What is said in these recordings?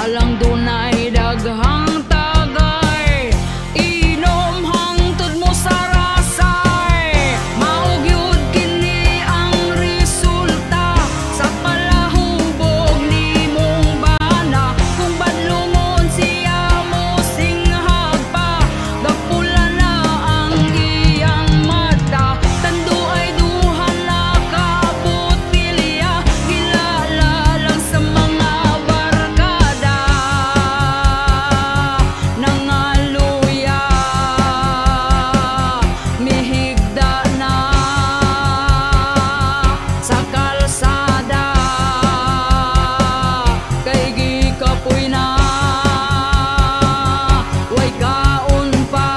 Alang dunay daghang tagay, inom hangtod mo sa rasay. Mao gyud kini ang resulta sa palahubog nimong bana. Kung badlungon siya mo singhag pa, gapula na ang iyang mata. Tanduay duha na ka botelya, gilala lang sa mga barkada. Nangaluya, mihigda na sa kalsada, kay gikapoy na, way kaon pa,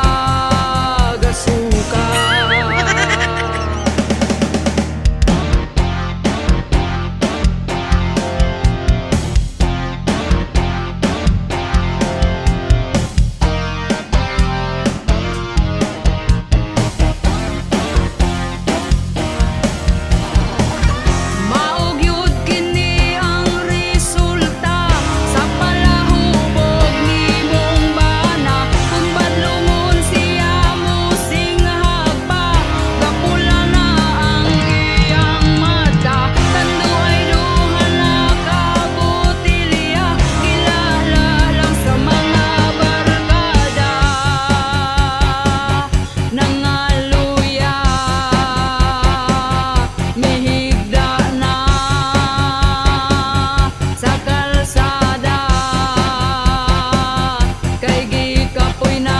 gasuka. Mao gyud kini ang resulta sa palahubog nimong bana. Kung badlungon siya mo singhag pa, gapula na ang iyang mata. Tanduay duha na ka botelya, gilala lang sa mga barkada. Nangaluya, mihigda na sa kalsada, kay gikapoy na,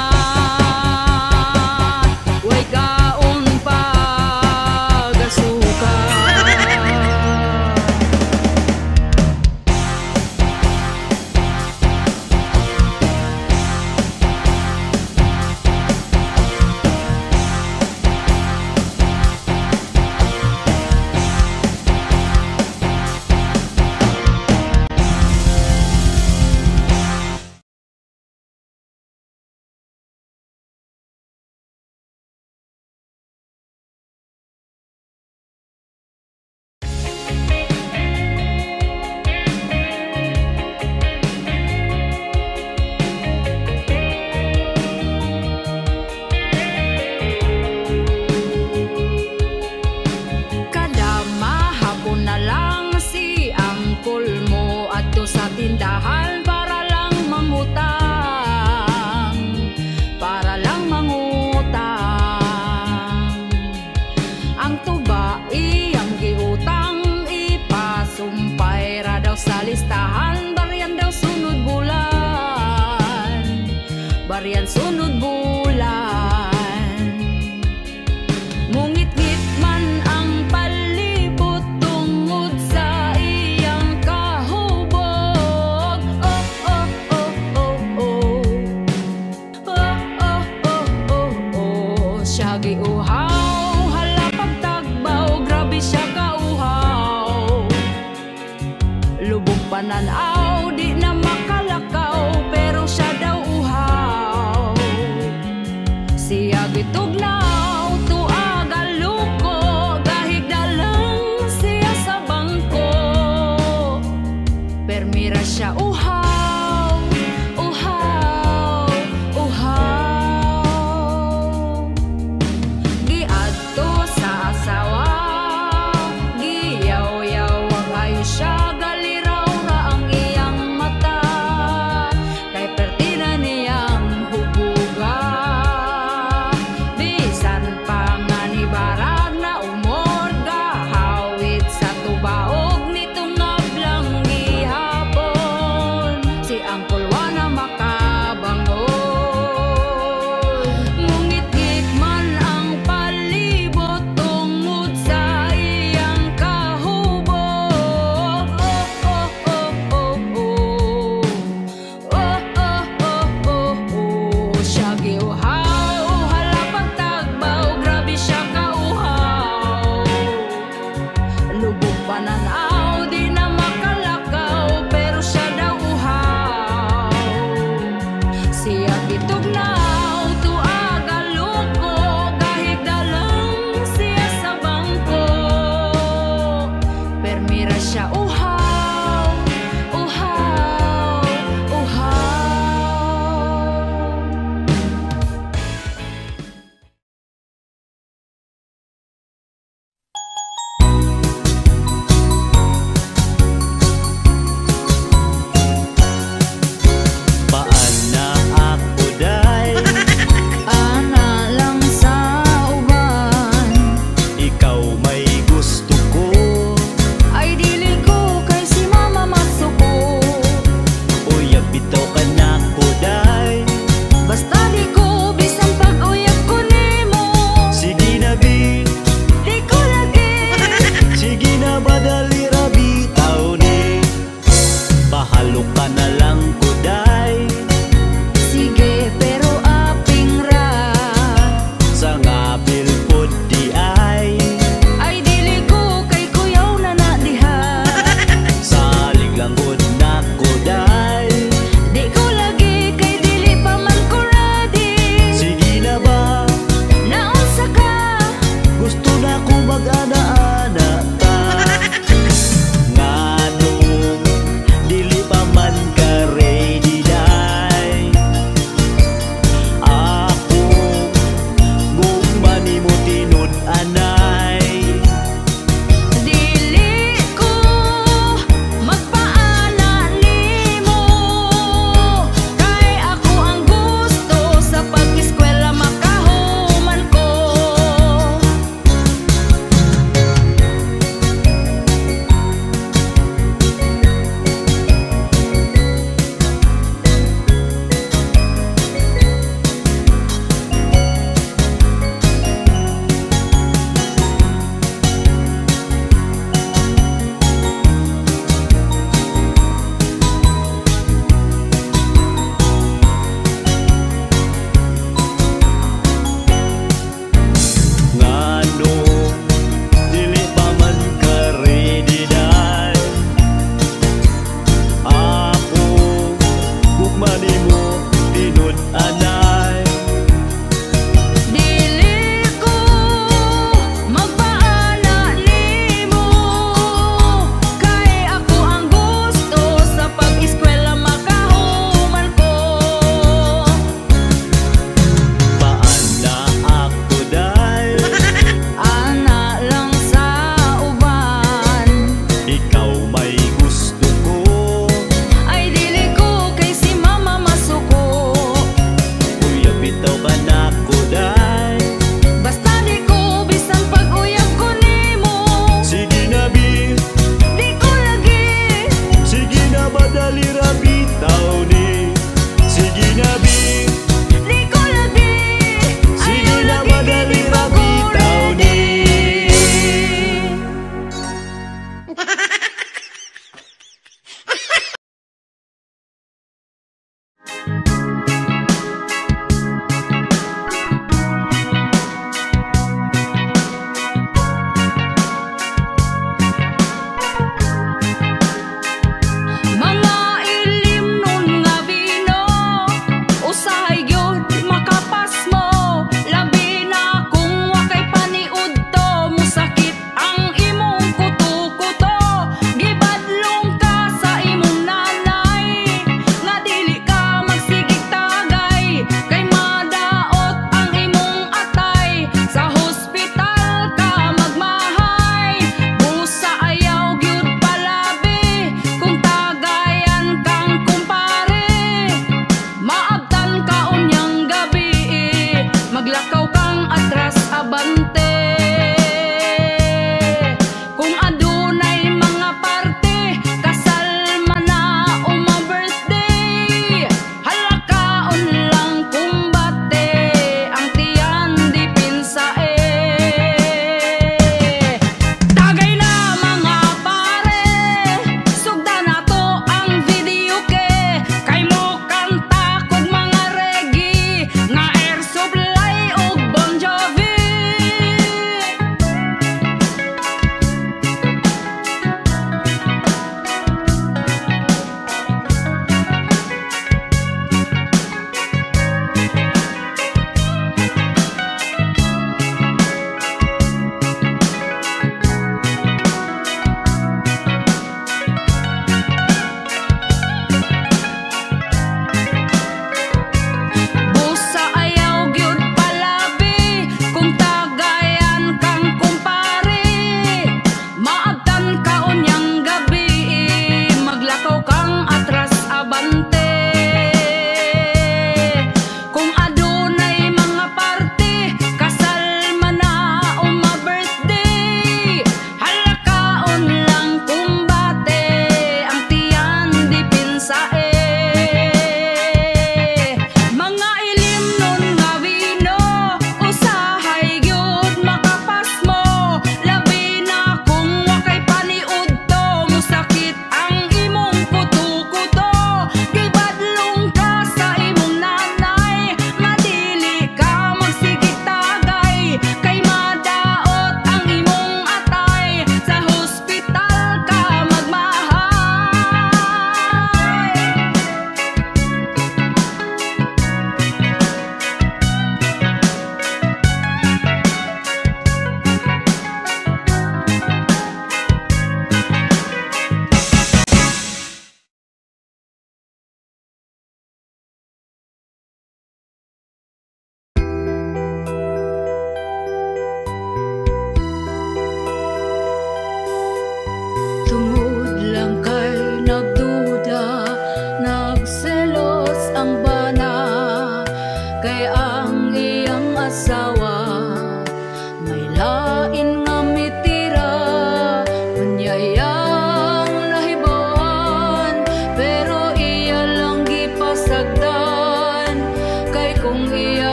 way kaon pa, gasuka. Kada mahapon na lang si angkol mo adto sa tindahan para lang mangutang, para lang mangutang. Ang tuba iyang giutang, ipasumpay ra daw sa listahan, baryan daw sunod bulan, baryan sunod bulan. Mungitngit man ang palibot tungod sa iyang kahubog. Oh, oh, oh, oh, oh. Oh, oh, oh, oh, oh. Siya giuhaw, hala pagtagbaw, grabe siya kauhaw. Lubog pananaw, di na makalakaw, pero siya daw uhaw. man nimo tinud-anay. Dili ko magpaana nimo, kay ako ang gusto sa pag-eskwela makahuman ko. Paana ako day. Ana lang sa uban. Ikaw may gusto ko. Ay, dili ko kay si mama masuko.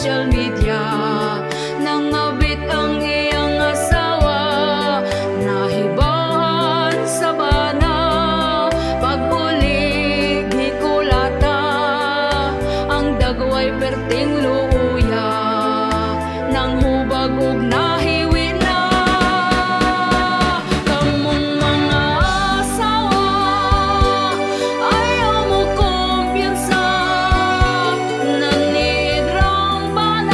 Social media. Nangabit ang iyang asawa, nahibaan sa bana. Pag-uli, gikulata ang dagway, perting luuya. Nang hubag ug nahiwi na. Kamong mga asawa, ayaw mo kumpiyansa. Naniid rang bana.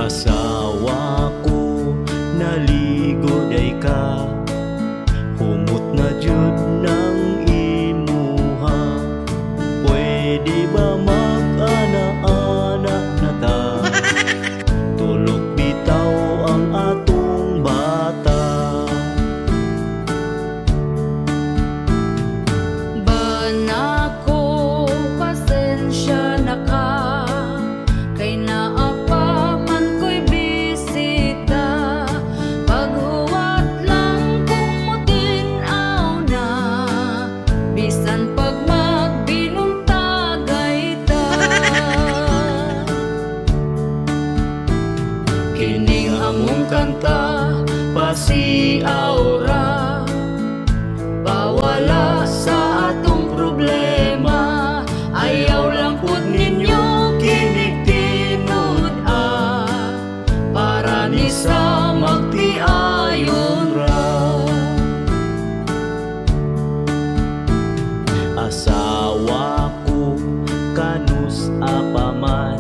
Asawa ko, naligo day ka. Humot na jud ng imuha. Pwede ba mag-ana-ana na ta? Tulok bitaw ang atong bata. Bana ko, pasensya na ka, kay naa pa man ko'y bisita. Paghuwat lang kung mutin-aw na, bisan pag magbinuntagay ta. Kining among kanta pasiaw ra, pawala sa atong problema. Ayaw lang pud ninyo kinig tinud-a, para ni sa magtiayon ra. Asawa ko, kanus apa man,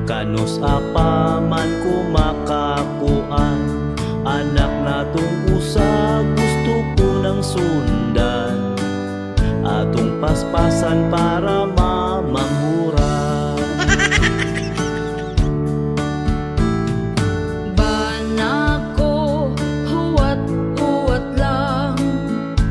kanus apa man ko makakuan. Anak natong usa gusto ko ng sundan, atong paspasan para mamanghuran. Bana ko, huwat-huwat lang,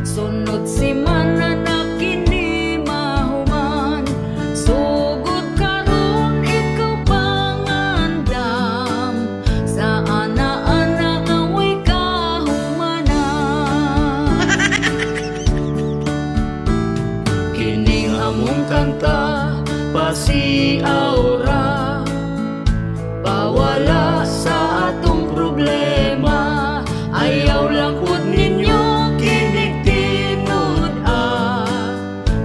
sunod simana na kini mahuman. Sugod karon ikaw pangandam, sa ana-ana nga way kahumanan. Kining among kanta pasiaw ra, pawala sa atong problema. Ayaw lang pud ninyo kinig tinud-a,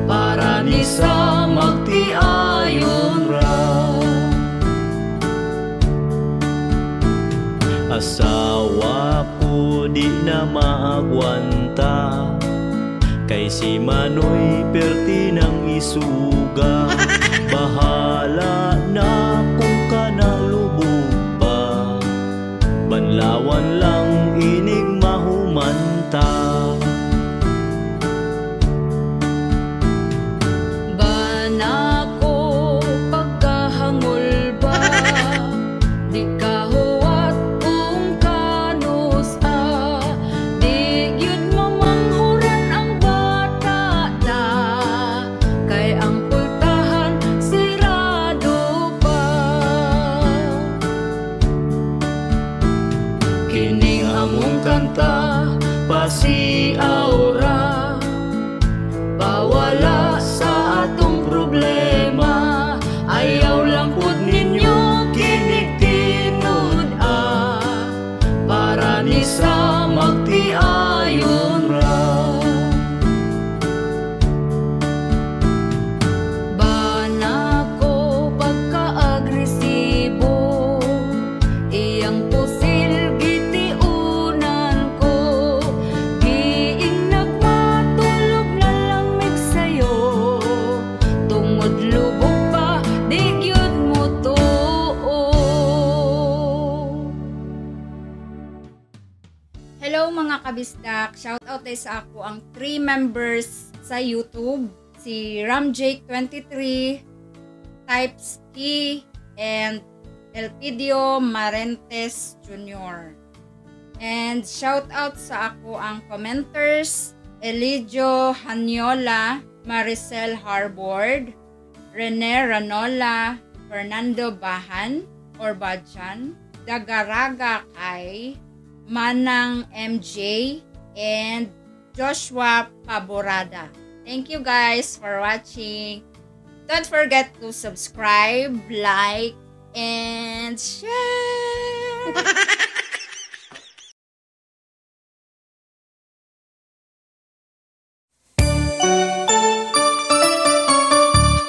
para ni sa magtiayon ra. Asawa ko di na maagwanta, kay si Manoy perti ng isuga. Bahala na kung ka nalubog pa, banlawan lang inig mahumanta. Bana ko, pagkahangol ba, di ka huwat kung kanus-a. Di gyud mamanghuran ang bata ta, kay ang pultahan sirado pa. Kining among kanta pasiaw ra, pawala sa atong problema. Ayaw lang pud ninyo kinig tinud-a, para ni sa magtiayon ra. Bana ko, pagka-agresibo, iyang pusil gitiunan ko. Giing nagmatulog na lang mig sayo, tungod lubog pa di gyud mo tuo. Hello mga kabisdak! Shout out tayo sa ako ang 3 members sa YouTube. Si Ramjake23, Types Key, and Elpidio Marentes Jr. And shout out sa ako ang commenters, Eligio Hanyola, Maricel Harbord, Rene Ranola, Fernando Bahan or Bajan, Dagaraga Kay, Manang MJ, and Joshua Paborada. Thank you guys for watching. Don't forget to subscribe, like, and share.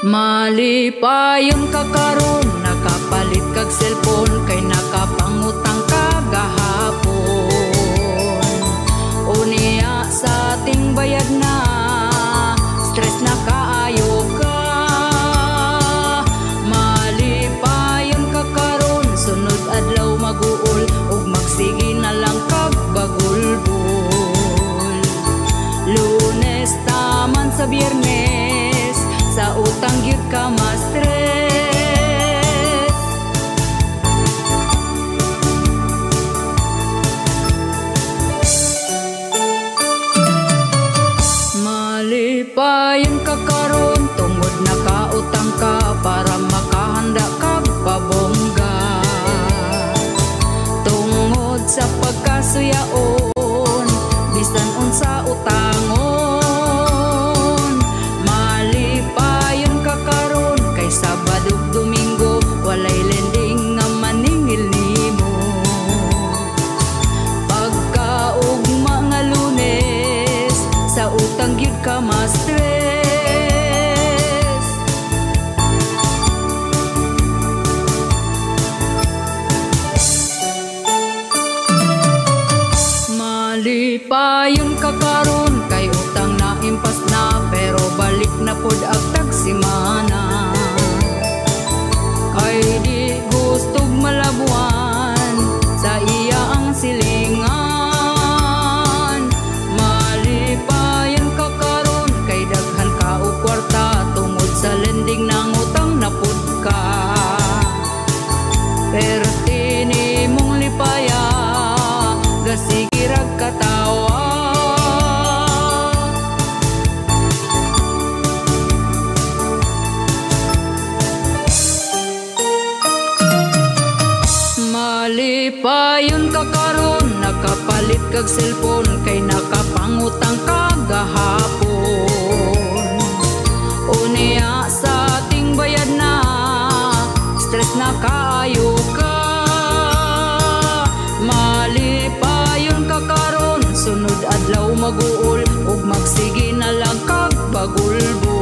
Malipayon ka karon, nakapalit kag cellphone, kay nakapangutang ka gahapon. Unya sa ating bayad na, stress na kaayo ka. Malipayon ka karon, sunod Biyernes, sa utang gyud ka ma-stress. Malipayon ka karon tungod nakautang ka para makahanda kag pabongga. Tungod sa pagkasuyaon, bisan unsa utangon. Malipayon ka karon kay Sabado ug Domingo walay lending nga maningil nimo. Pagkaugma nga Lunes, sa utang gyud ka ma-stress. Malipayon ka karon kay utang na impas na, pero balik na pod ag tagsimana. Kay di gustog malabuan sa iya ang silingan. Malipayon ka karon kay daghan ka og kwarta tungod sa lending nang utang na pud ka. Perti nimong lipaya, gasige rag katawa. Malipayon ka karon, nakapalit kag cellphone kay nakapangutang ka gahapon. Unya sa ating bayad na, stress na kaayo ka. Malipayon ka karon, sunod adlaw mag-uol ug magsige na lang kag bagulbol.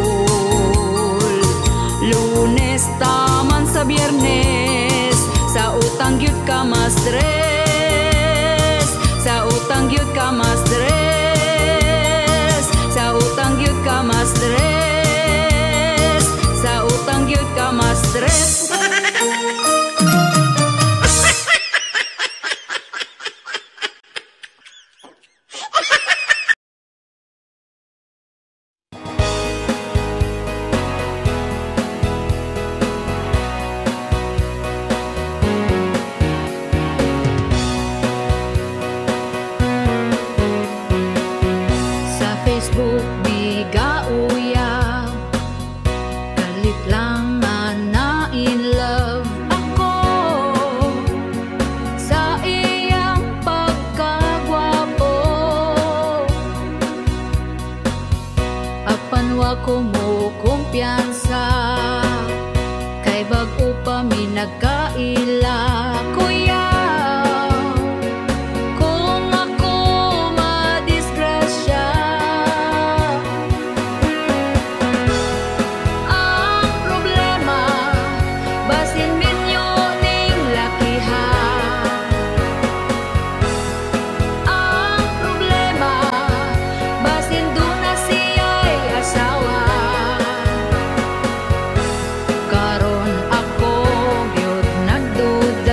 Lunes taman sa Biyernes, sa utang gyud ka ma-stress. Sa utang gyud ka ma-stress. Sa utang gyud ka ma-stress. Sa utang gyud ka ma-stress. Sa Facebook migauyab, kalit lang nga na in love ako sa iyang pagkagwapo. Apan wa ko mo kumpiyansa kay bag-o pa mi nagkaila. Kuya, kung ako madisgrasya, ang problema basin minyo ning lakiha. Ang problema basin duna siya'y asawa. Karon ako gyud nagduda,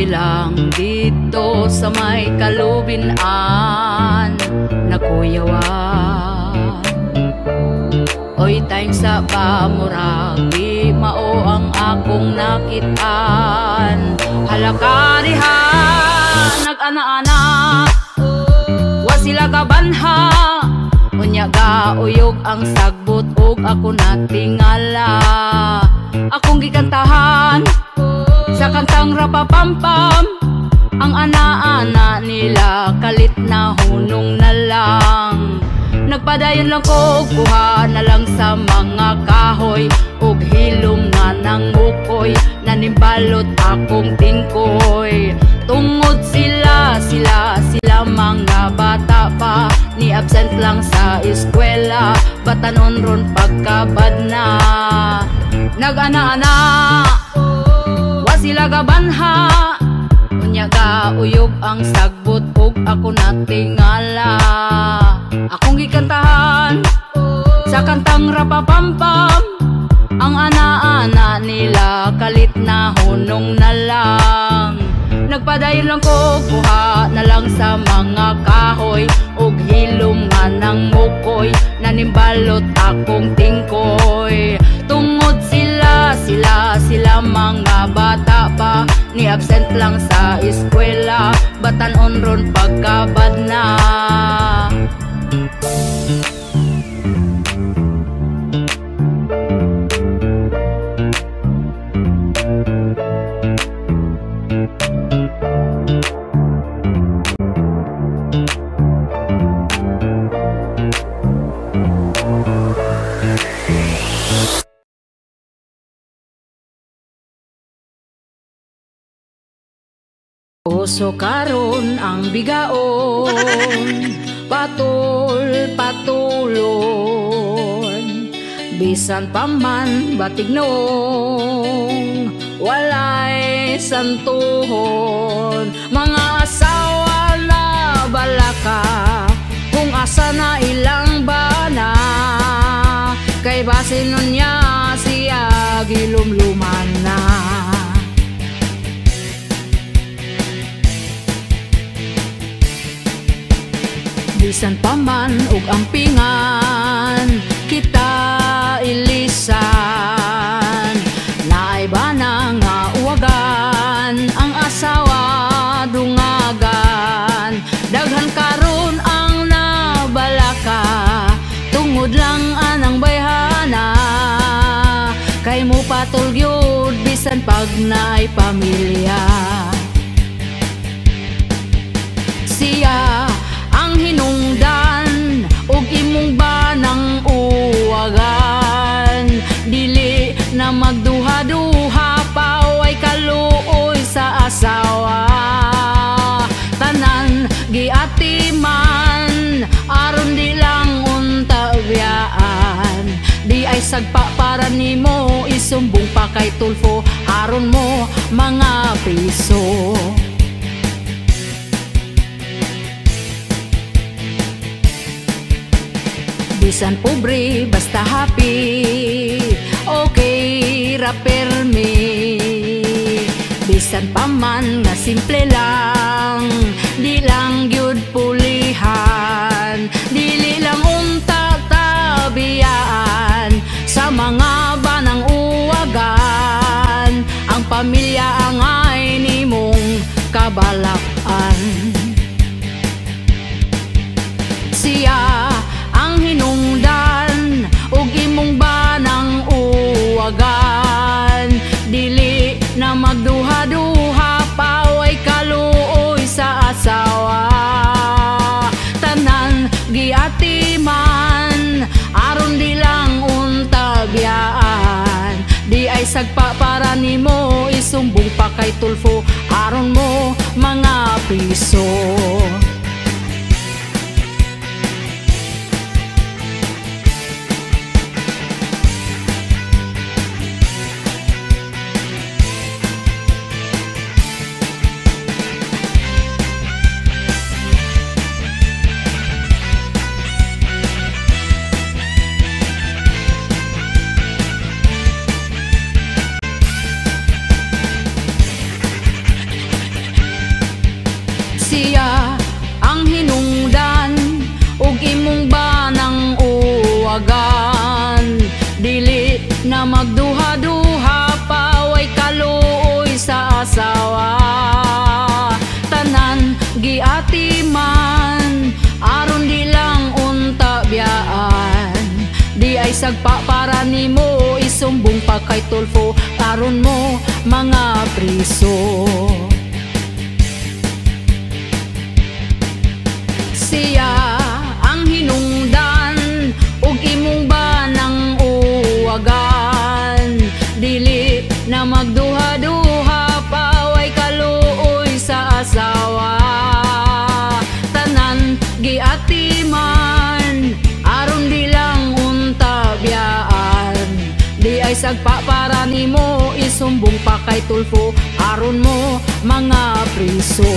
Kapoy lang dito sa may kalubinan nakuyawan. Oy time sa pamurag di mao ang akong nakitaan. Halaka diha nag-ana-ana, wa sila kabanha. Unya gauyog ang sagbot ug ako natingala. Akong gikantahan sa kantang rapapampam, ang ana-ana nila kalit na hunong na lang. Nagpadayon lang ko, kuha na lang sa mga kahoy ug hilom nga nangukoy, nanimbalot akong tingkoy. Tungod sila, sila, sila mga bata pa, ni absent lang sa eskwela, batanon ron pagkabad na. Nag-ana-ana, wa sila gabanha. Unya gauyog ang sagbot ug ako natingala. Akong gikantahan sa kantang rapapampam, ang ana-ana nila kalit na hunong na lang. Nagpadayon lang ko, kuha na lang sa mga kahoy ug hilom nga nangukoy, nanimbalot akong tingkoy. Tungod sila, sila, sila mga bata pa, ni absent lang sa eskwela, batanon ron pagkabad na. Uso karon ang bigaon, patul patulon, bisan pa man batignong, walay santuhon. Mga asawa na balaka, kung asa na ilang bana, kay basin nun niya siya gilumluman na. Bisan pa man og ampingan, kita ilisan, naay bana nga uwagan, ang asawa dungagan. Daghan karon ang nabalaka, tungod lang anang bayhana, kay mo patol gyud bisan pag naay pamilya. Siya ang hinungdan og imong banang uwagan, dili na magduha-duha paway kaluoy sa asawa. Tanan giatiman aron di lang unta biyaan, di ay sagpa para nimo isumbong pa kay Tulfo aron mo mga piso. Bisan pobre basta happy, okay ra permi. Bisan pa man nga simple lang, di lang gyud pulihan, dili lang unta tabiyaan sa mga banang uwagan. Ang pamilya ang ay nimong kabalakan. Siya ang hinungdan ug imong banang uwagan, dili na magduha-duha paway kaluoy sa asawa. Tanan giatiman aron di lang unta biyaan, di ay sagpa para nimo isumbong pa kay Tulfo aron mo mga piso. sagpa para nimo, isumbong pa kay Tulfo aron mo mga priso. Siya ang hinungdan ug imong banang uwagan, dili na magduha-duha pa way kaluoy sa asawa. Tanan giatiman aron di lang unta biyaan, di ay sagpa para nimo, isumbong pa kay Tulfo aron mo mga priso.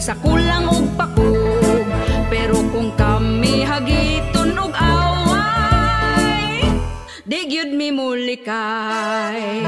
Sa kulang og pakog, pero kung kami hagiton og away, di gyud mi mulikay.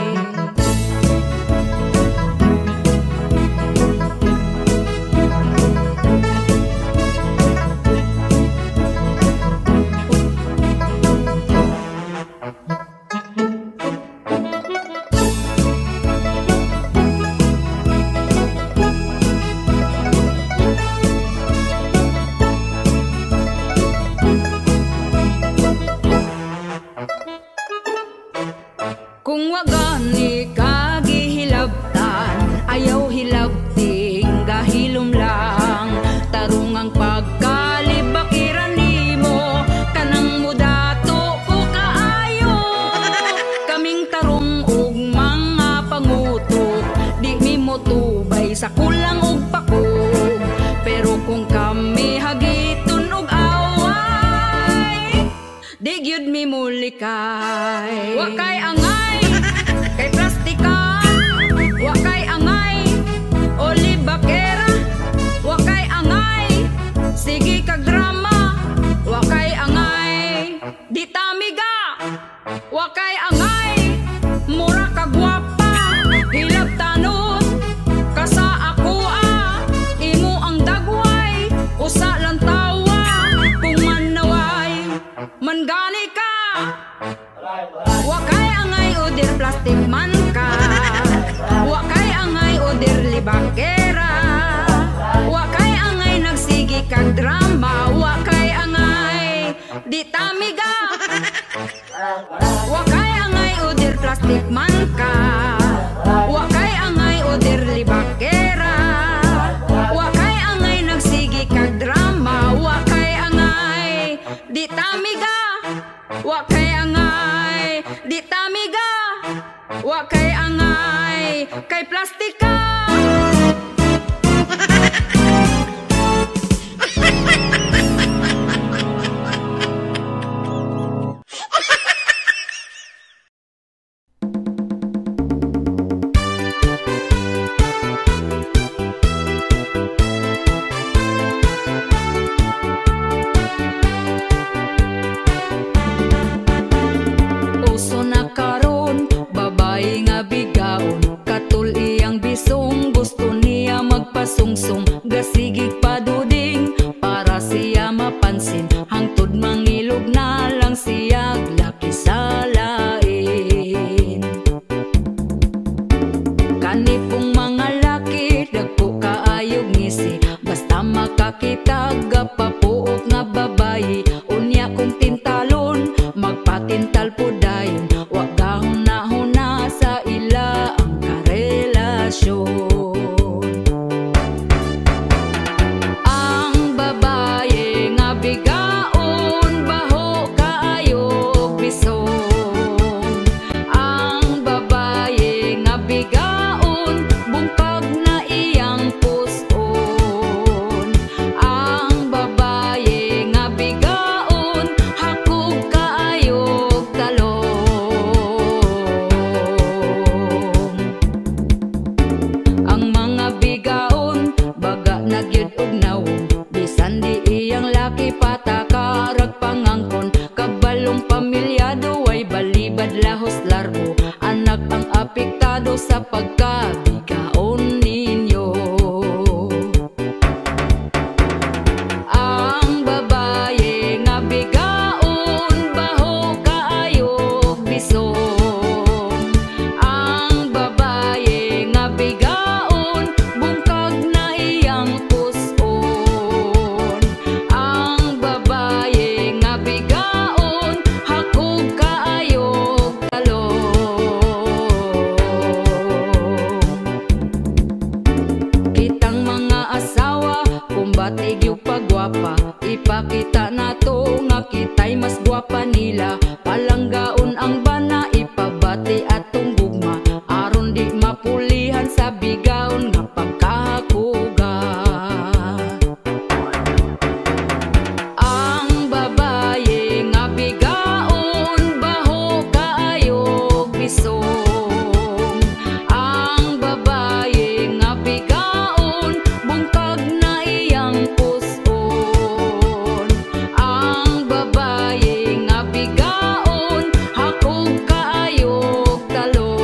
Kung wagani ka gihilabtan, ayaw hilabting gahilom lang. Tarong ang pagkalibakiran nimo, kanang mudato ko kaayo. Kaming tarong og mga pangutok, di mi motubay sa kulang og pakog. Pero kung kami hagiton og away, di gyud mi mulikay. Wa kay angay kay plastika, wa kay angay olibakera, wa kay angay sige kag drama, wa kay angay di tamiga, wa kay angay mura ka gwapa, hilabtanon ka sa akoa, imo ang dagway usa lang tawa, kung manaway mangani ka. Wa kay angay oder plastic man ka, wa kay angay oder libakera, wa kay angay nagsige kag drama, wa kay angay di tamiga. Wa kay angay oder plastic man ka, wa kay angay oder libakera, wa kay angay nagsige kag drama, wa kay angay di tamiga. Wa kay angay di tamiga, wa kay angay kay plastika. Karon babae nga bigaon, katul iyang bisong gusto. dayon. Wa gahuna-huna sa ila ang karelasyon. Ang babaye nga bigaon, baho kaayo bisong. Ang babaye nga bigaon, bungkag na iyang puson. Ang babaye nga bigaon, hakog kaayo talong. Ang mga bigaon, baga na gyud og nawong, bisan di iyang laki patakarag pangangkon. Kabalong pamilyado ay balibad lahos largo, anak ang apektado sa pagkabigaon ninyo. Ang babaye nga bigaon, baho kaayo bisong. Ang babaye nga bigaon, bungkag na iyang puson. Ang babaye nga bigaon, hakog kaayo talong. Kitang mga asawa, kumbati gyud pagwapa, ipakita nato nga kita'y mas gwapa nila. Palanggaon ang bana, ipabati atong gugma, aron di mapulihan sa bigaon nga pagkahakuga. Ang babaye nga bigaon, baho kaayo bisong. Ang babaye nga bigaon, bungkag na iyang puson. Ang babaye nga bigaon, hakog kaayo talong.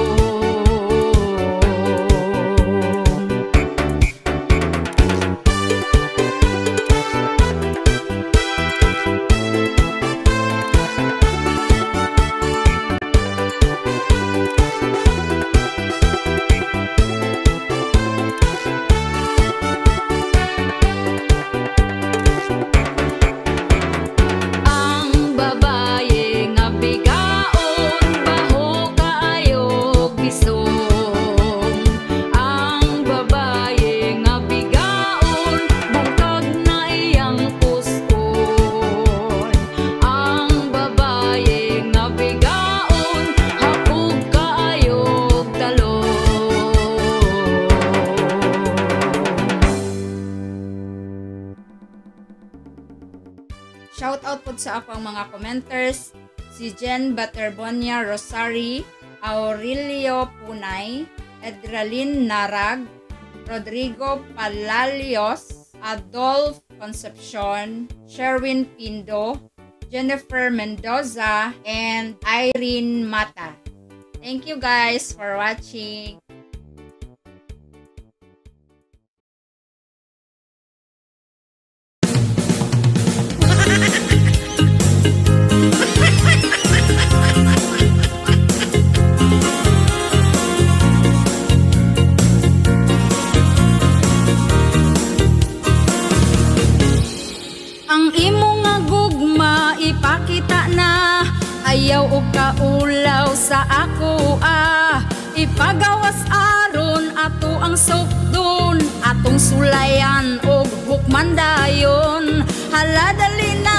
Ang babaye nga bigaon, baho kaayo bisong. Ang babaye nga bigaon, bungkag na iyang puson. Ang babaye nga bigaon, hakog kaayo talong. Shout out po sa ako ang mga commenters, si Jen Baterbonia Rosari, Aurelio Punay, Edralin Narag, Rodrigo Palalios, Adolf Concepcion, Sherwin Pindo, Jennifer Mendoza, and Irene Mata. Thank you guys for watching. Ang imo nga gugma ipakita na, ayaw og kaulaw sa ako ah. Ipagawas aron ato ang sukdon, atong sulayan og hukman dayon. Hala dali na,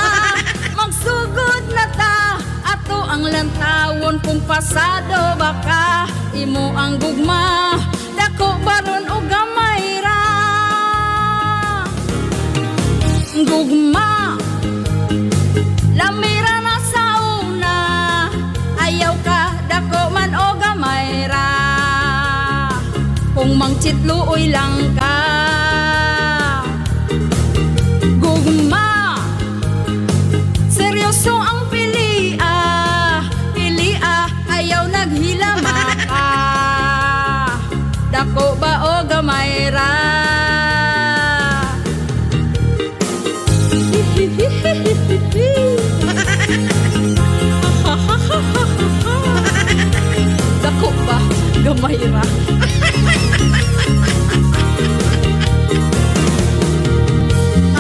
magsugod na ta, ato ang lantawon kung pasado baka. Imo ang gugma, dako baron og gamay ra. Gugma, lamira na sa una, ayaw ka dako man o gamay ra. Kung mangchitluoy lang ka. Gugma, seryoso ang pilia, pilia ayaw naghilama ka. Dako ba o gamay ra? Dako ba? Gamay ra.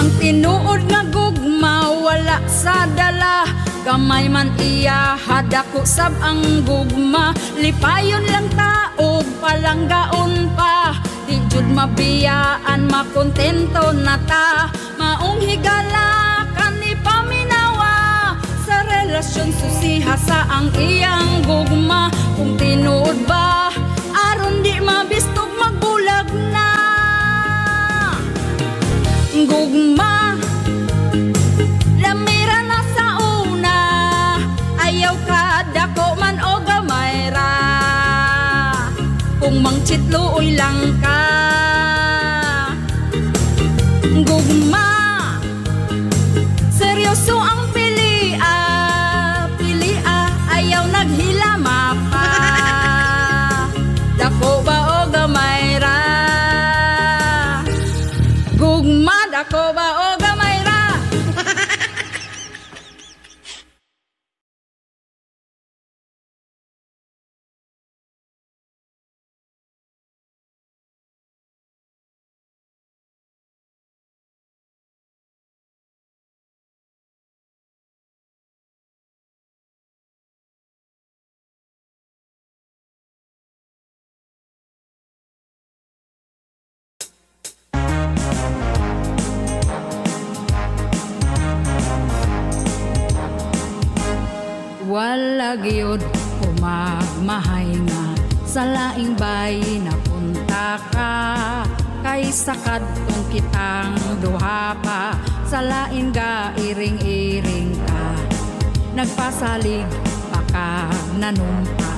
Ang tinuod nga gugma wala sa dala, Gamay man iya, hadako sab ang gugma. Lipayon lang taog, palanggaon pa. Di jud mabiyaan, makontento na ta. Maong higala kani paminawa, sa relasyon susiha sa ang iyang gugma. Kung tinuod ba, aron di mabistog magbulag na. Gugma, lamira na sa una, ayaw ka dako man o gamay ra. Kung mangchitluoy lang ka. Gugma, seryoso ang pilia, pilia, ayaw naghilama pa. Dako ba o gamay ra? Gugma, dako ba o gamay ra? Wala gyud kumagmahay nga sa laing bayi napunta ka, kaysa kadtong kitang duha pa sa lain ga iring-iring ka. Nagpasalig pa ka nanumpa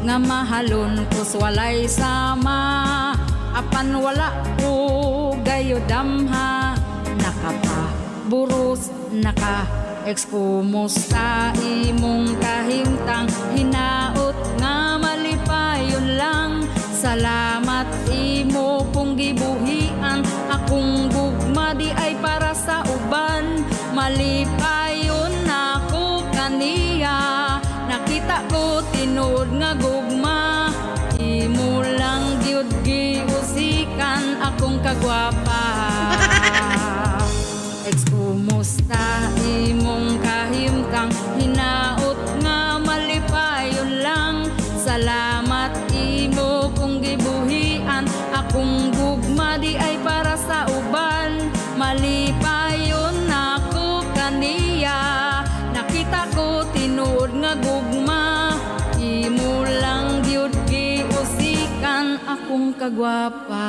nga mahalon kus walay sama, apan wala ko gayo damha. Nakapaburos naka ex kumusta imong kahimtang, hinaot nga malipayon lang. Salamat imo kung gibuhian akong gugma di ay para sa uban. Malipayon nako kaniya, nakita ko tinuod nga gugma. Imo lang gyud giusikan akong kagwapa. Ex kumusta imong kahimtang, hinaot nga malipayon lang. Salamat imo kung gibuhian akong gugma di ay para sa uban. Malipayon nako kaniya, nakita ko tinuod nga gugma. Imo lang gyud giusikan akong kagwapa.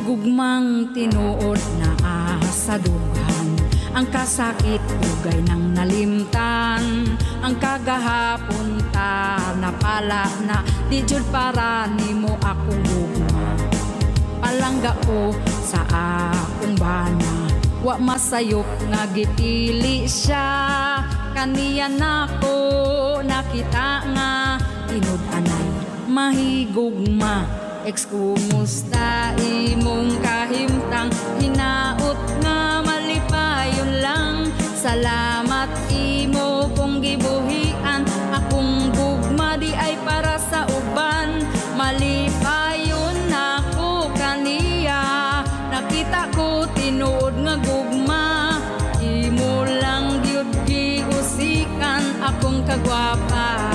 Gugmang tinuod na sa dughan, ang kasakit dugay nang nalimtan. Ang kagahapon ta napala na, di jud para nimo akong gugma. Palangga ko sa akong bana, wa masayop nga gipili siya. Kaniya nako nakita nga tinud-anay mahigugma. Ex kumusta imong kahimtang, hinaot nga malipayon lang. Salamat imo kung gibuhian akong gugma di ay para sa uban. Malipayon nako kaniya, nakita ko tinuod nga gugma. Imo lang gyud giusikan akong kagwapa.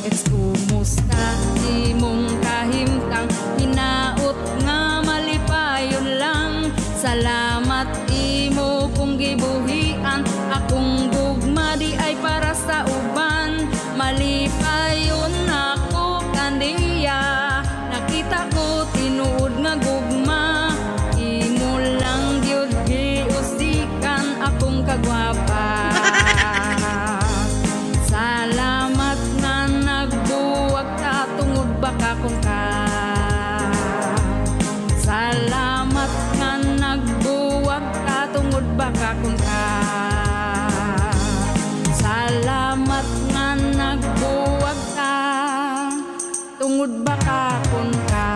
Ex kumusta imong kahimtang, hinaot nga malipayon lang. Salamat imo kung gibuhian akong gugma di ay para sa uban. Malipayon nako kaniya, nakita ko tinuod nga gugma. Imo lang gyud giusikan akong kagwapa. Salamat nga nagbuwag ta tungod baka kung ka. Salamat nga nagbuwag ta tungod baka kung ka. Salamat nga nagbuwag ta tungod baka kun ka.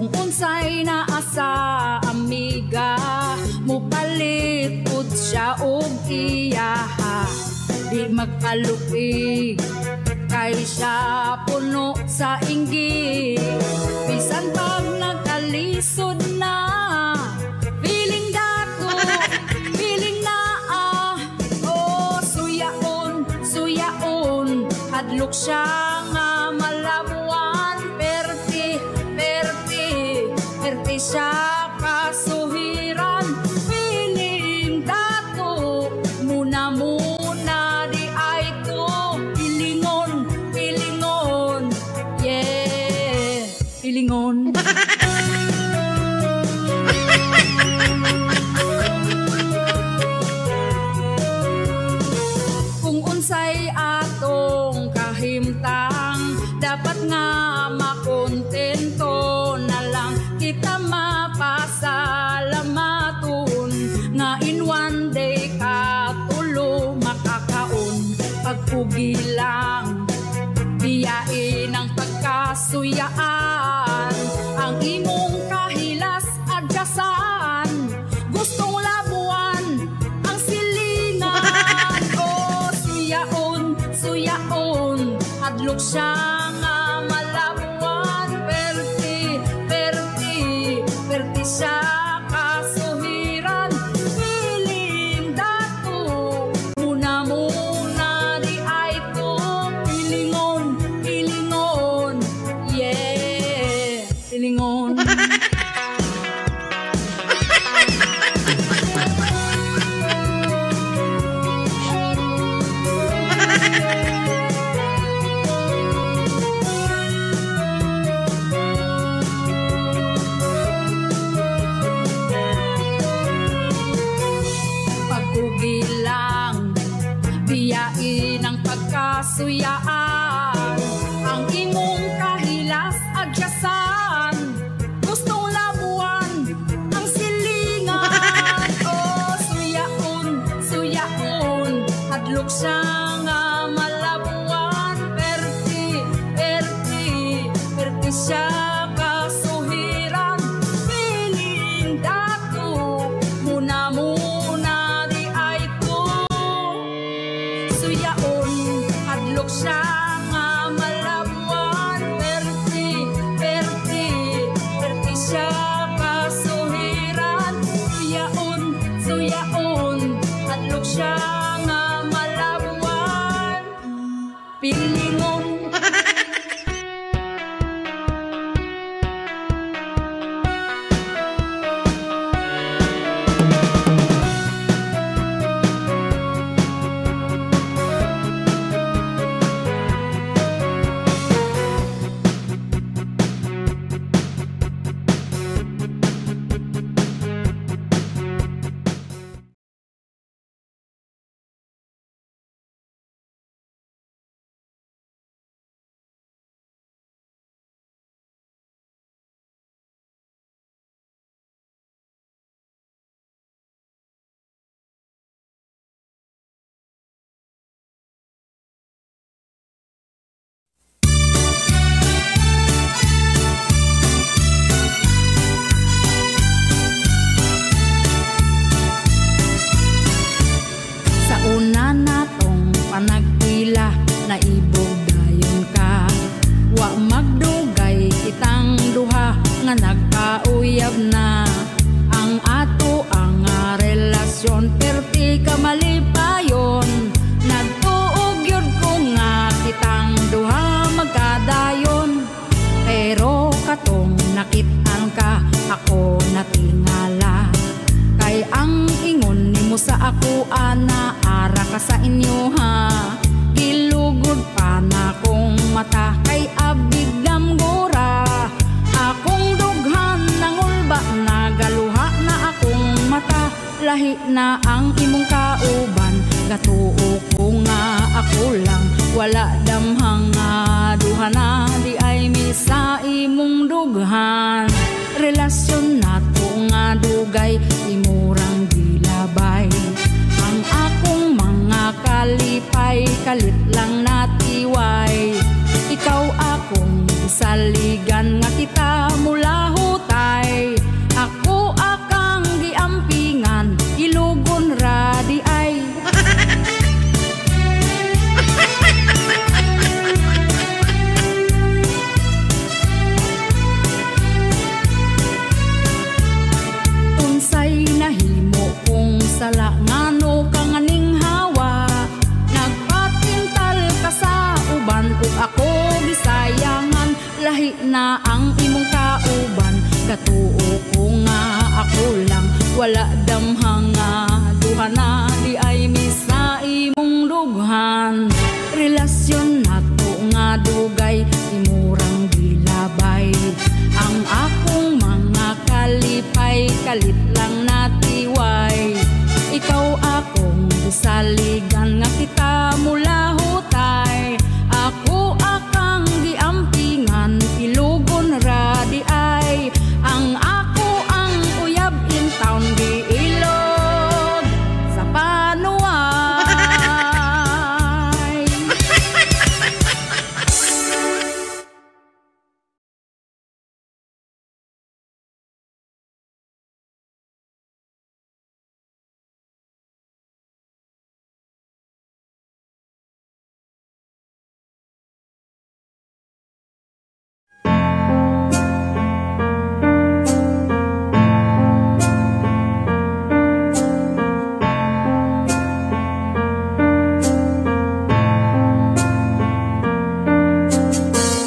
Kung unsay naa sa amiga, mupalit pud siya og iyaha. Di magkalupig kay siya puno sa inggit. Bisan pag nagkalisod na, feeling dato, feeling naa. Oh, suyaon, suyaon, hadlok siya nga malabuan. Perti, perti, perti siya kasuhiran. Feeling dato, muna muna di ay to. Pilingon, pilingon, yeah, pilingon. Kung unsay atong kahimtang, dapat nga makontento na lang kita mapasalamaton nga in one day katulo makakaon. Pagpugi lang biyain ang pagkasuyaan, ang imong kahilas adyasan, gustong labuan ang silingan. Oh, suyaon, suyaon, hadlok siya nga malabuan. Perti, perti, perti siya kasuhiran. Feeling dato, muna muna di ay to. Pilingon, pilingon, yeah, pilingon. Pagkugi lang, biyain ang pagkasuyaan, ang imong kahilas agyasan, gustong labuan ang silingan. Oh, suyaon, suyaon, hadlok siya nga malabuan. Perti, perti, perti siya kasuhiran. Feeling dato, muna muna di ay to. Suyaon, hadlok siya nga malabuan. Perti, perti, perti siya kasuhiran. Suyaon, suyaon, hadlok siya nga malabuan. Pilingon. Sa una natong panagpila, naibog dayon ka. Wa magdugay kitang duha nga nagkauyab na. Ang ato ang relasyon perti ka malipayon. Nagtuog yun ko nga kitang duha magkadayon. Pero katong nakit-an ka, ako natingala. Kay ang ingon nimo sa ako ana, ara ka sa inyo ha. Gilugod pa na kong mata kay abig damgora. Akong dughan nangulba, nagaluha na akong mata. Lahi na ang imong kauban, gatuo ko nga ako lang. Wala damhang nga duha na, di ay mi sa imong dughan. Relasyon nato nga dugay, imurang gilabay. Ang akong mga kalipay, kalit lang natiway. Ikaw akong saligan nga kita mula. Lahi na ang imong kauban, gatuo ko nga ako lang. Wala damhang nga duha na di ay misa imong dughan. Relasyon nato nga dugay, imurang gilabay. Ang akong mga kalipay, kalit lang natiway. Ikaw akong gisaligan nga kita mulahutay. Ako akang giampingan, ilugon ra di ay. Ang ako ang uyab in town, giilog sa panuay.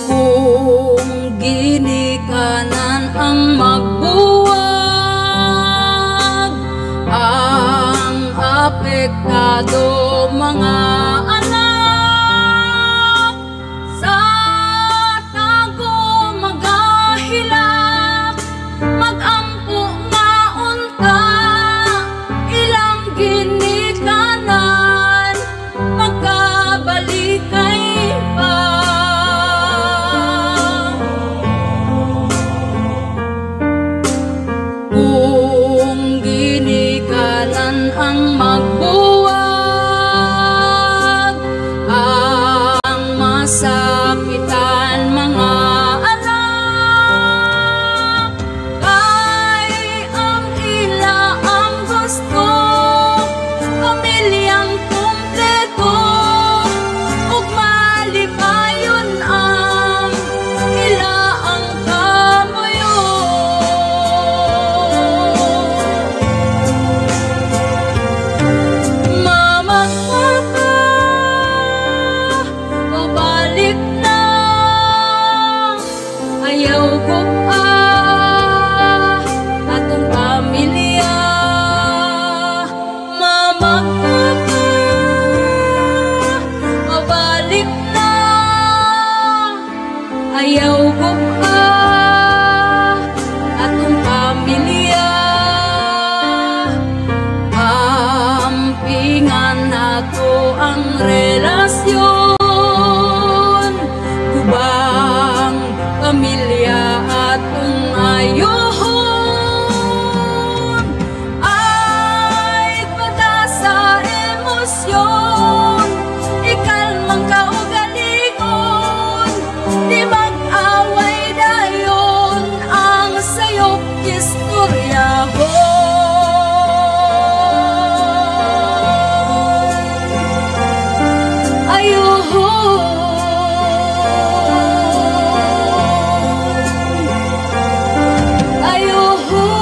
Kung ginikanan ang magbuwag, ang apektado mga anak, sa tago magahilak, magampo nga unta, ilang ginikanan, magkabalikay pa. Kung ginikanan ang magbuwag, ang masakitan mga anak, kay ang ila ang gusto, pamilyang kumpleto, ug malipayon ang ila ang kamuyo. Mama, papa, o balik na, ayaw ko pa atong pamilya. Mama, papa, o balik na, ayaw ko pa atong pamilya. Ampingan nato ang relasyon, gubang pamilya atong ayohon. Ay pada sa emosyon, ikalmang kaugalingon, di mag-away dayon ang sayop istoryahon. Ayohon. Ayohon.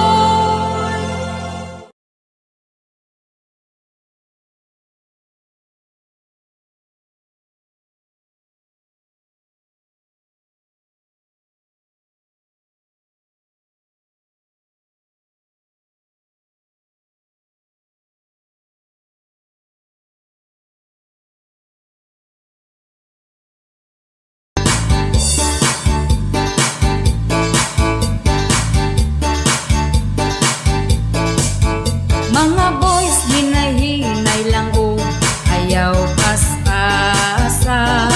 Mga boys, hinay-hinay lang o ayaw paspasa.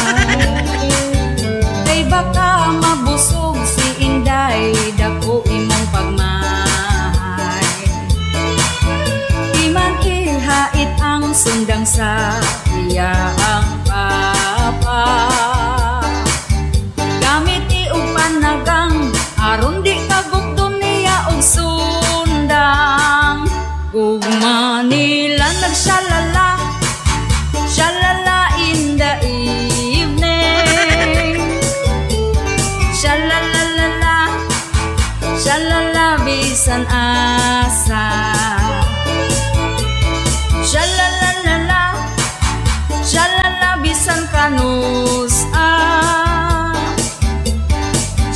Kay baka mabusog si Inday, dako imong pagmahay. Di man ihait ang sundang sa iya ang papa. Gamit og panagang, aron di kagukdom niya og sundang. Gugma nila nagsyalala, syalala in the evening. Syalalalala, syalala bisan asa. Syalalalala, syalala bisan kanus.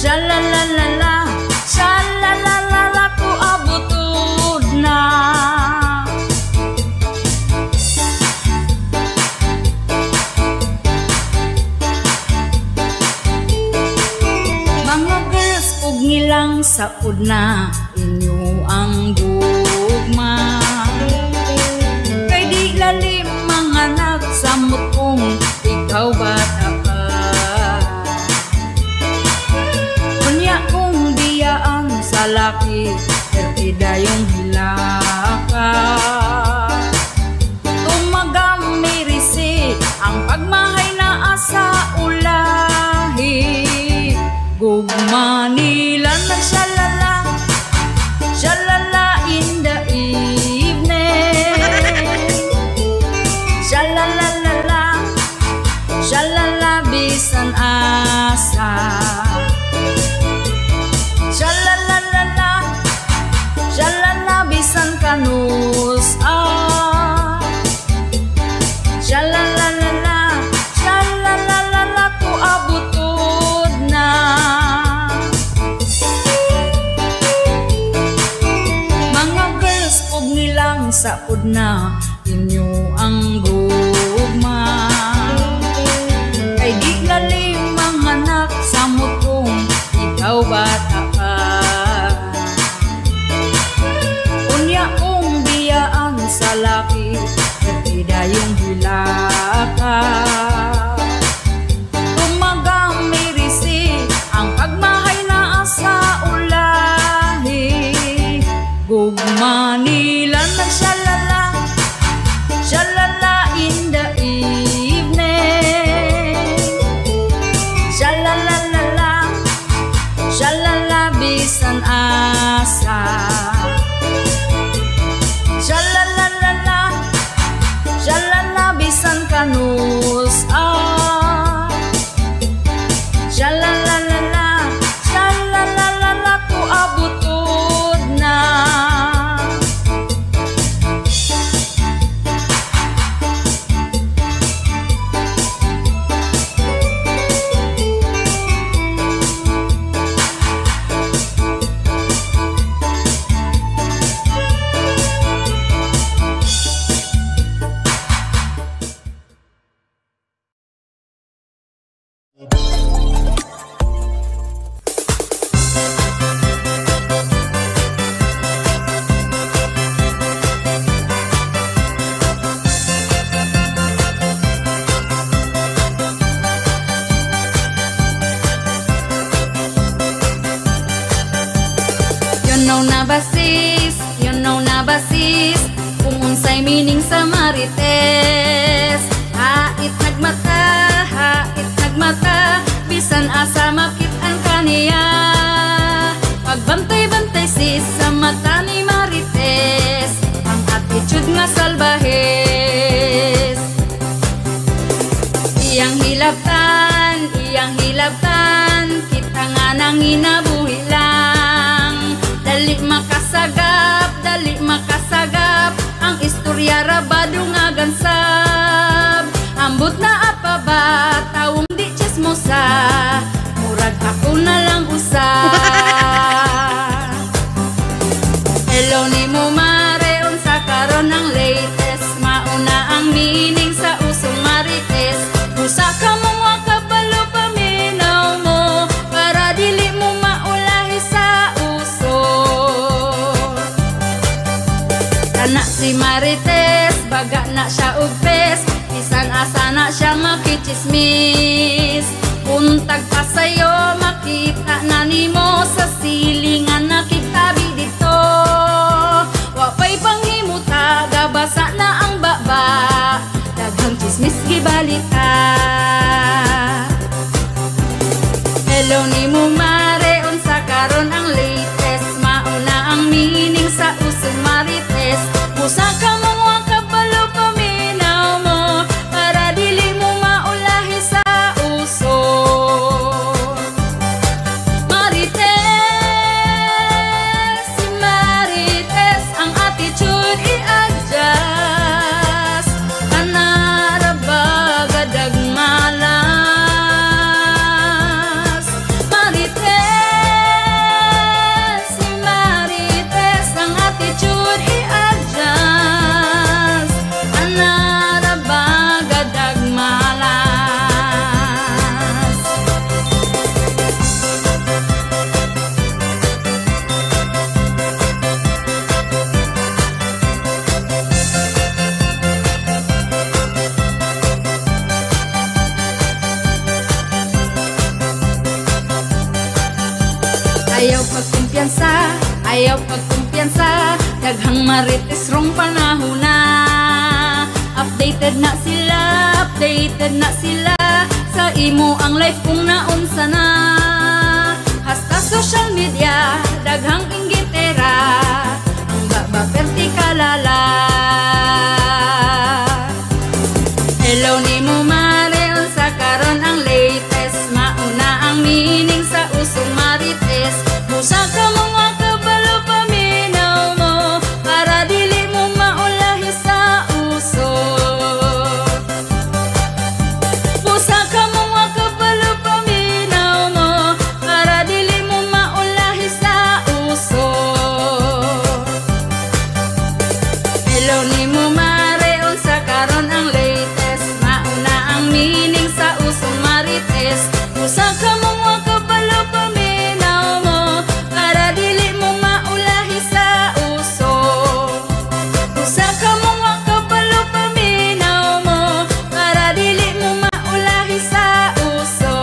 Sha-la-la-la-la, sha-la-la-la-la, ko abutod na. Mga girls ug ngilang saud na inyo ang gugma. Kay di lalim mga nagsamot kung ikaw bata pa. Unya kung biyaan sa laki, pertidayong hilaka. Tumagamirisi ang pagmahay na asa ulahi. Gugma nila nagshalala, shalala in the evening. Shalalalala, shalala bisan asa. Shalalalala, shalala bisan kanus ah. Shalalalala, shalalalala ko abutod na. Mga girls ug nilang saud na inyo ang gugma. Kay di lalim mga nagsamot kung ikaw bata pa. Unya kung biyaan sa laki, pertidayong hilaka. Tumagamirisi ang pagmahay na asa ulahi. Gugma nila nagshalala, shalala in the evening. Shalalalala, shalala bisan asa. Shalalalala, shalala bisan kanus ah. Shalalalala, shalalalala ko abutod na. You know na ba sis, you know na ba sis, kung unsay meaning sa marites. Hait nagmata, bisan asa makit-an kaniya. Pagbantay-bantay sis sa mata ni Marites, ang attitude nga salbahes. Iyang hilabtan, kita nga nanginabuhi lang. Dali makasagap, ang istorya rabado nga gansab. Ambot na apa ba, tawong di chismosa, murag ako na lang usa. Hello ni mo mare, unsa karon ang latest, mauna ang meaning sa usong marites. Usa ka mong wakabalo paminaw mo, para dili mo maulahi sa uso. Kana si Marites, baga na siya og pes, bisan asa na siya makichismis. Untag pa sayo, makita na nimo sa silingan nakitabi dito. Wa pa'y panghimuta, gabasa na ang baba, daghang chismis gibalita. Hello ni mo mare, unsa karon ang latest, mauna ang meaning sa usong marites. Usa ka mong wakabalo paminaw mo, para dili mo maulahi sa uso. Marites, si Marites, ang attitude i-adjust. Kanara ba gadagma Ayaw pagkumpiyansa, ayaw pagkumpiyansa. Daghang marites rong panahon na. Updated na sila, updated na sila. Sa imo ang life kung naunsa na. Hasta social media, daghang inggitera. Ang baba perti kalala. Hello nimo mare, unsa karon ang latest? Mauna ang meaning sa usong marites. Busa ka mga kabalo paminaw mo, para dili mo maulahi sa uso. Busa ka mga kabalo paminaw mo, para dili mo maulahi sa uso. Hello nimo mare, unsa karon ang latest? Mauna ang meaning sa usong marites. Busa ka mga kabalo paminaw mo, para dili mo maulahi sa uso. Busa ka mga kabalo paminaw mo, para dili mo maulahi sa uso.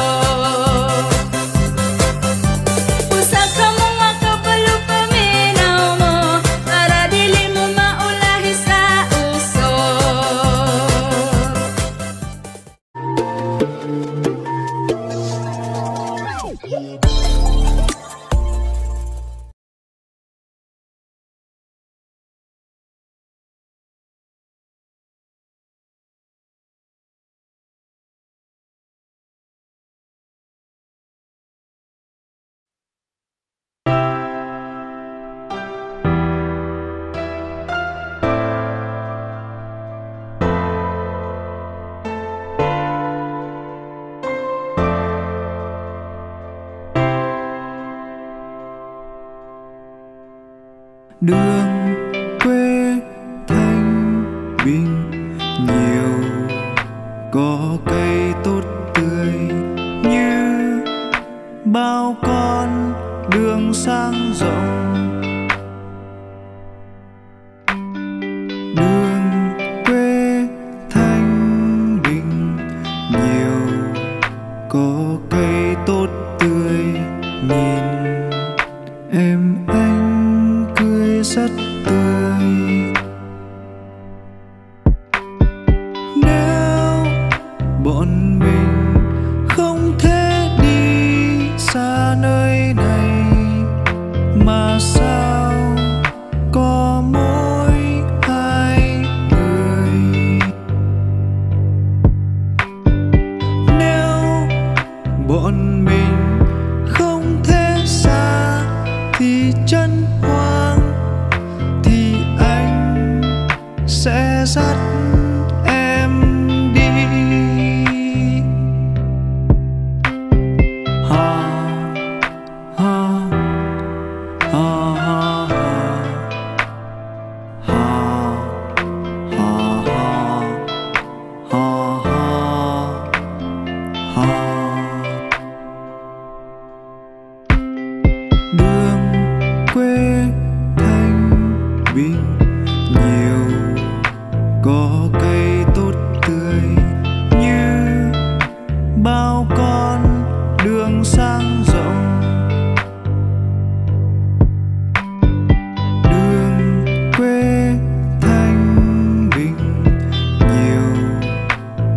Busa ka mga kabalo paminaw mo, para dili mo maulahi sa uso. Đường quê thanh bình nhiều có cây tốt tươi như bao con đường sang rộng. Đường quê thanh bình nhiều có cây tốt tươi, nhìn em anh cười rất tươi. Nếu bọn mình không thể đi xa nơi này, mà sao có mỗi hai người. Nếu bọn mình không thể xa thì chân hoang, thì anh sẽ dắt em đi. Ha ha ha ha ha ha ha ha ha. Đường quê thanh bình nhiều có cây tốt tươi như bao con đường sang rộng. Đường quê thanh bình nhiều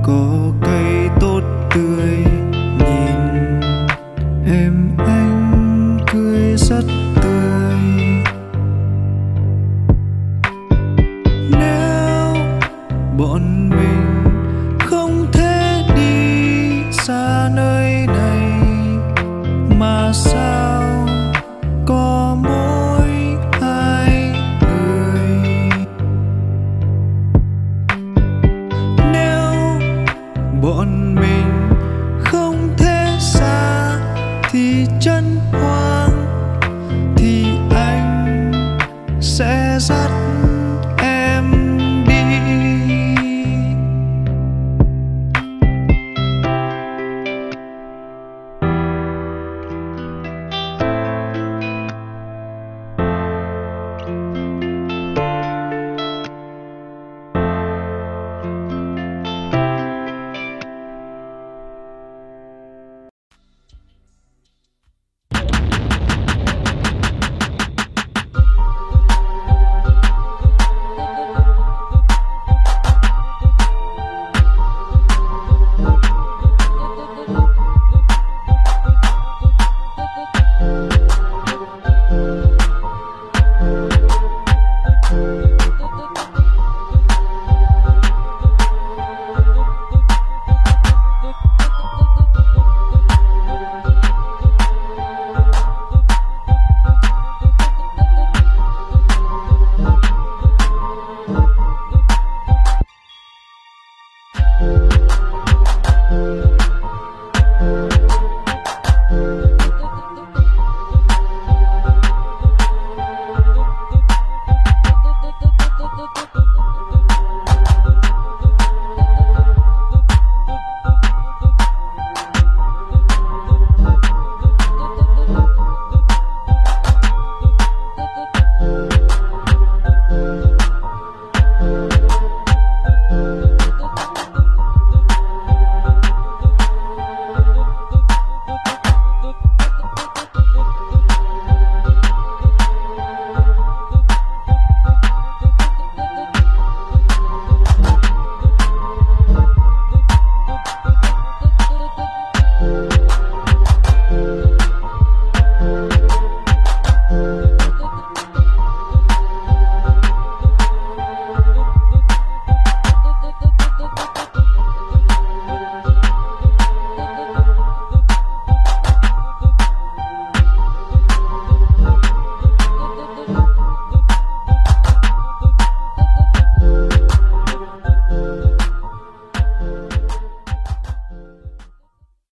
có cây tốt tươi, nhìn em anh cười rất tươi. Nếu bọn mình không thể đi xa nơi này, mà sao có mỗi hai người. Nếu bọn mình không thể xa thì chân hoang, thì anh sẽ dắt